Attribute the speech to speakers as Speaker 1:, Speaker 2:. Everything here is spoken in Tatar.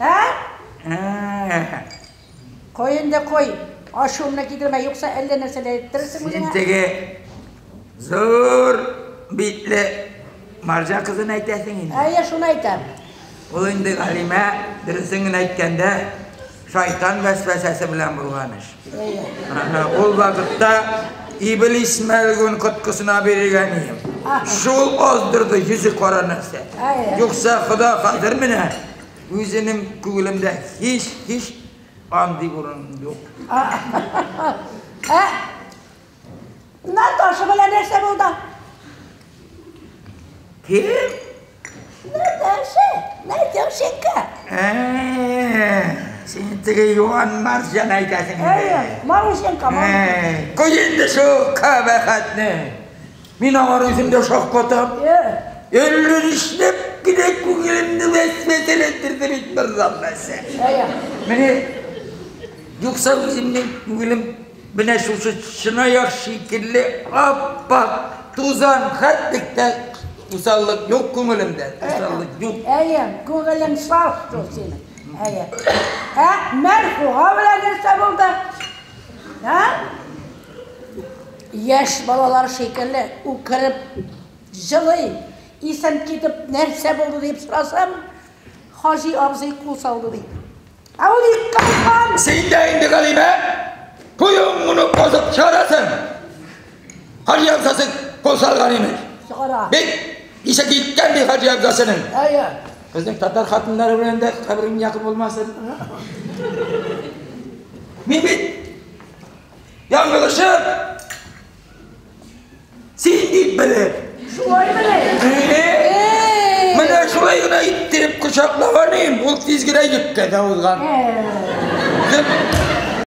Speaker 1: Ә? Кой инде, кой. Ачуымны китермә, юкса әллә нәрсәләр әйттерерсең
Speaker 2: Син
Speaker 1: үзеңә.
Speaker 2: теге зур битле марҗа кызын әйтәсең инде.
Speaker 1: Әйе, шуны әйтәм.
Speaker 2: Ул инде Галимә, дөресен генә әйткәндә, шайтан вәсвәсәсе белән булган эш.
Speaker 1: Әйе.
Speaker 2: Ул вакытта Иблис мәлгун коткысына бирелгән идем. Шул аздырды йөзе кара нәрсә.
Speaker 1: Әйе.
Speaker 2: Юкса Хода хәзер менә үзенең күңелемдә һич, һич андый урын юк.
Speaker 1: Ә? Наташа белән нәрсә булды?
Speaker 2: Кем?
Speaker 1: Наташа, Наташенька.
Speaker 2: Ә, син теге юан марҗаны әйтәсең инде.
Speaker 1: Әйе, Марусенька, Марусенька.
Speaker 2: Ә, Куй инде шул кабахәтне. Мин аңар үзем дә шаккатам.
Speaker 1: Е,
Speaker 2: Әллә нишләп кенә күңелемне вәсвәсәләндерде бит мырзам нәрсә.
Speaker 1: әйе.
Speaker 2: Менә юкса үземнең күңелем менә шушы чынаяк шикелле ап-ак тузан хәтлек тә усаллык юк күңелемдә. Усаллык юк.
Speaker 1: Әйе, күңелең саф шул синең. Әйе. Ә Мәрфуга белән нәрсә булды? Ә? Яшь балалар шикелле үкереп җылый, исем китеп нәрсә булды дип сорасам, Хаҗи абзый кул салды ди. Ә ул еккан.
Speaker 2: Син дә инде Галимә, куюң моны казып чыгарасың. Хаҗи абзасы кул салган имеш.
Speaker 1: Чыгара.
Speaker 2: Бит исе киткән ди Хаҗи абзасының.
Speaker 1: Әйе.
Speaker 2: Безнең татар хатыннары белән дә каберең якын булмасын. Мин бит яңгылышып син дип белеп.
Speaker 1: Шулай мени?
Speaker 2: Менә шулай гына иттереп кочаклаган идем, ул тиз генә йөккә дә узган.